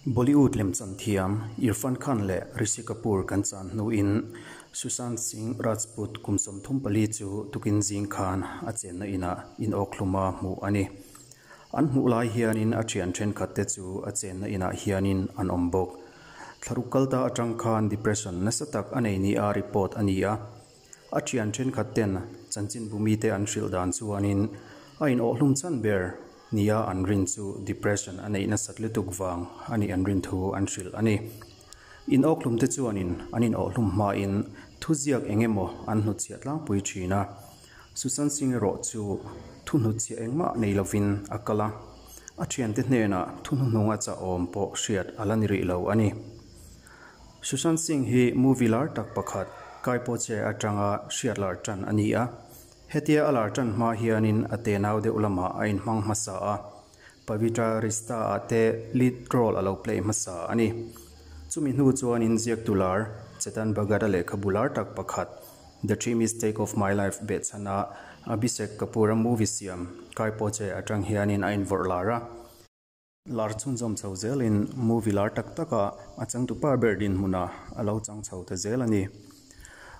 Bollywood lemchan thiam Irfan Khan leh Rishi Kapoor kan chan hnuin Sushant Singh Rajput kum 34 chu tukin zing khan a chenna inah inawkhluma hmuh a ni. An hmuh lai hianin a thian thenkhat te chu a chenna inah hianin an awm bawk. Thlaruk kalta atang khan depression nasa tak a nei nia report a ni a. A thian thenkhat ten chanchinbu mite an hrilh dan chuanin a inawhhlum chhan ber nia an rin chu depression a neih nasat lutuk vang a nih an rin thu an hrilh a ni. Inawkhlum te chuanin an inawhhlum hmain thuziak eng emaw an hnutchhiah tlangpui thin a. Sushant Singh erawh chu thu hnutchhiah engmah nei lovin a kal a, a thiante hnenah thu hnuhnung a chah awm pawh hriat a la ni rih lo a ni. Sushant Singh hi movie lar tak pakhat Kai Po Che atanga hriat lar tan a ni a. Hetia a lar tan hma hianin a tenau deuh lamah a inhmang hmasa a, Pavitra Rishta ah te lead role a lo play hmasa a ni. Chumi hnu chuanin ziaktu lar Chetan Bhagat-a lehkhabu lar tak pakhat The Three Mistake of My Life behchhana Abhishek Kapoor-a movie siam Kai Po Che atang hianin a invawrh lar a. Lar chhunzawm chho zelin movie lar tak taka a changtupa ber dinhmunah a lo chang chho ta zel a ni.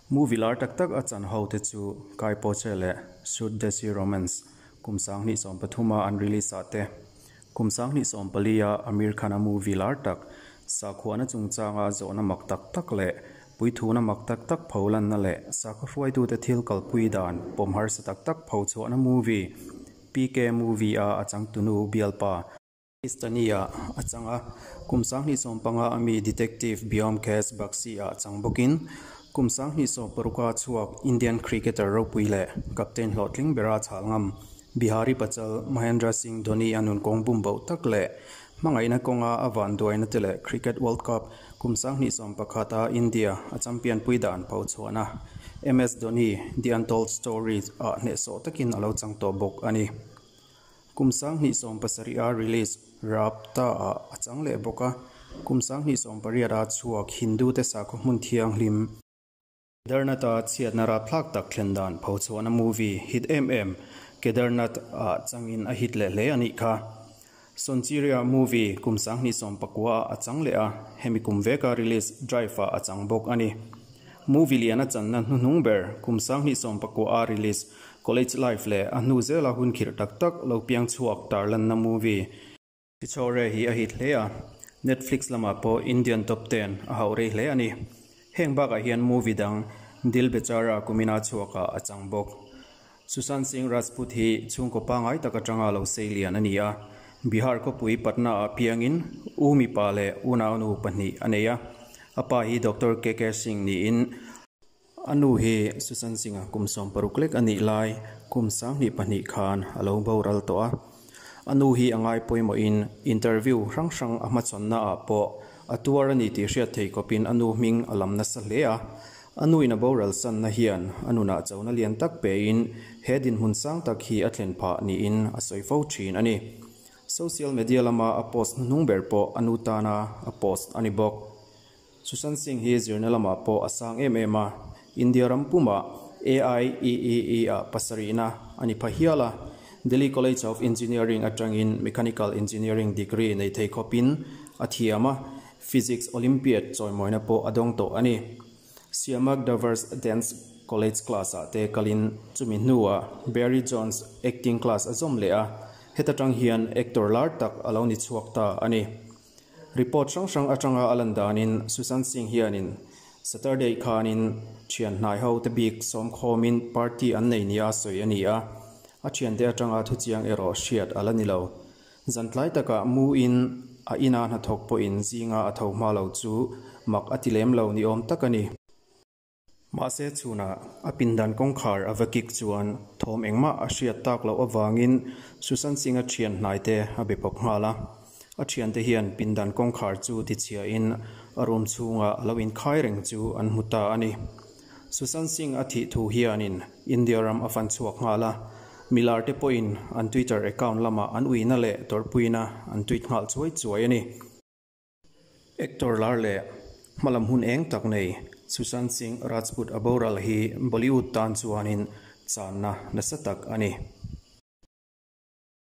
Movie lar tak tak a chan ho te chu Kai Po Che leh Shuddh Desi Romance kum 2013 a an release ah te, kum 2014 a Aamir Khan-a movie lar tak sakhuana chungchanga zawhna mak tak tak leh puithuna mak tak tak pholanna leh sakhaw hruaitute thil kalpui dan pawm harsa tak tak phochhuahna movie PK movie a a changtunu bialpa Pakistani-ah a chang a, kum 2015 a mi Detective Byomkesh Bakshi-ah chang bawkin kum 2016 a chhuak Indian cricketer ropui leh captain hlawhtling bera chhal ngam Bihari Pachal Mahendra Singh Dhoni a nunkawng bum boh tak leh hmangaihna kawnga a vanduaina te leh Cricket World Cup kum 2011 a India a champion pui dan phochhuahna MS Dhoni The Untold Story ah hnehsawh takin a lo chang tawh bawk a ni. Kum 2017 a release Raabta ah a chang leh bawk a, kum 2018 a chhuak Hindu te sakhaw hmun thianghlim, Kedarnath-a chhiatna rapthlak tak thlen dan phochhuahna movie hit em em Kedarnath ah changin a hit leh hle a nih kha. Sonchiriya movie kum 2019 ah a chang leh a, hemi kum veka release Drive ah a chang bawk a ni. Movie lian a channa hnuhnung ber kum 2019 a release College Life leh a hnu zela hun khirh tak tak lo piang chhuak tarlanna movie Chhichhawre hi a hit hle a, Netflix lamah pawh Indian top ten a hauh rei hle a ni. Heng bakah hian movie dang Dil Bechara kumina chhuakah a chang bawk. Sushant Singh Rajput hi chhungkaw pangngai tak atanga lo sei lian a ni a, Bihar khawpui Patna ah piangin u mipa leh unaunu pahnih a nei a. A pa hi Doctor KK Singh niin a nu hi Sushant Singh-a kum 60 lek a nih lai kum 2002 khan a lo boral tawh a. A nu hi a ngai pawimawhin interview hrang hrang a hmachhawnna ah pawh a tuar a ni tih hriat thei khawpin a nu hming a lam nasa hle a. A nu in a boral sanna hian a nunah chona lian tak pein he dinhmun sang tak hi a thlen phah niin a sawi fo thin a ni. Social media lama a post hnuhnung ber pawh a nu tana a post a ni bawk. Sushant Singh hi zirna lamah pawh a sang em em a, India ram pumah AIEEE ah pasarihna a ni pha hial a, Delhi College of Engineering atangin Mechanical Engineering degree nei thei khawpin a thiam a, Physics Olympiad chawimawina pawh a dawng tawh a ni. Siamak Davar's Dance College class ah te kalin chumi hnuah Barry Jones acting class a zawm leh a, heta tang hian actor lar tak a lo ni chhuak ta a ni. Report hrang hrang atanga a lan danin Sushant Singh hianin Saturday khanin thian hnai ho te bik sawm khawmin party an nei nia sawi a ni a, a thiante atanga thuchiang erawh hriat a la ni lo. Zantlai takah mu in a ina hnathawk pawhin zinga a tho hma lo chu mak a ti lem lo ni awm tak a ni. Mahse chhunah a pindan kawngkhar a va kik chuan thawm engmah a hriat tak loh avangin Sushant Singh-a thian hnaite a be pawp nghal a. A thiante hian pindan kawngkhar chu tichhiahin a room chhunga a lo inkhai reng chu an hmu ta a ni. Sushant Singh a thih thu hianin India ram a fan chhuak nghal a, milar te pawhin an Twitter account lamah an uina leh tawrhpuina an tweet nghal chuai chuai a ni. Actor lar leh hmalam hun eng tak nei Sushant Singh Rajput a boral hi Bollywood tan chuanin channa nasa tak a ni.